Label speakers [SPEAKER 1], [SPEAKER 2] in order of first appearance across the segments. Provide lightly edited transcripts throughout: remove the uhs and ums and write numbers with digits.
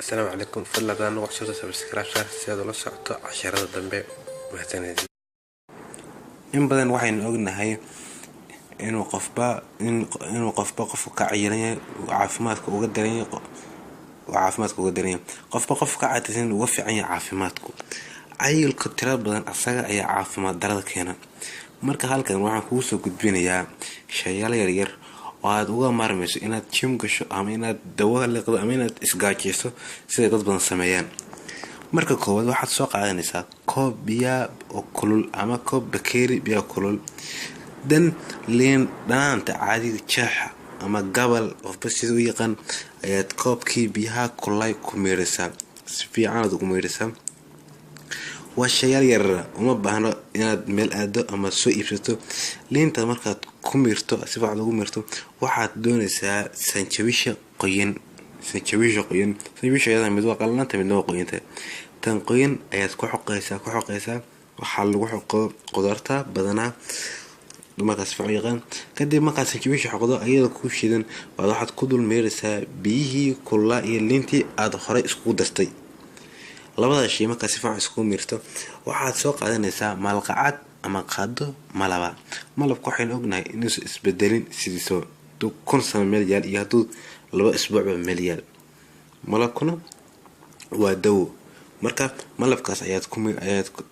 [SPEAKER 1] Asalaamu calaykum. Fadlan hadaa nagu cusubtahay, subscribe saar si aad ula socoto casharada dambe. Mahadsanid. In badan waxaynu ognahay inuu qofba qofka ka cayilan yahay uu caafimaadka uga daran yahay, uu caafimaadka uga daran yahay. Qofba qofka ka caataysan uga fiican yahay caafimaadku. Cayilka tira badan asaga ayaa caafimaad darada keena. Marka halkan waxaan kugu soo gudbinayaa shayaal yaryar oo aad uga maarmayso inaad gym gasho ama inaad dawo liqdo ama inaad isgaajeyso, siday dad badan sameeyaan. Marka koowaad, waxaad soo qaadanaysaa koob biyaa oo kulul ama koob bakeeri biyaa kulul, dan liin dhanaanta caadiga jeexa ama gabal, qofba sida u yaqaan, ayaad koobkii biyaha kulay ku miiraysaa. Si fiicanaad ugu miiraysaa. Waa shayaal yarara, uma baahno inaad meel aado ama soo iibsato. Liinta markaad ku miirto, si fiican ugu miirto, waxaad doonaysaa sanjabiisha qoyan. Sanjabiisha qoyan, sanjabiisha iyada mid waa qalalanta, midna waa qoyanta. Tan qoyan ayaad ku xoqaysaa, ku xoqaysaa. Waxaa lagu xoqo qudaarta badanaa, dumarkaas si fiican u yaqaan. Kadib markaad sanjabiisha xoqdo, ayada ku shidan baad waxaad ku dul miiraysaa biyihii kululaa iyo liintii aad horey iskugu dartay. Labada shay markaad si fiican iskugu miirto, waxaad soo qaadanaysaa malqacad ama qaado malaba. Malabka waxaynu ognahay inuusan isbedelin sidiisaba, hadduu 1000 sano meel yaal iyo hadduu 2 isbuucba meel yaal. Malabkuna waa dawo. Marka malabkaas ayaad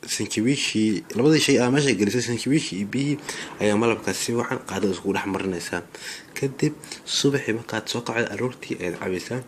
[SPEAKER 1] sanjabiishii, labadii shay aa meesha gelisay, sanjabiishii iyo biyihii, ayaa malabkaas si wacan qaadada iskugu dhex marinaysaa. Kadib subaxii markaad soo kacdo, aroortii ayaad cabaysaa.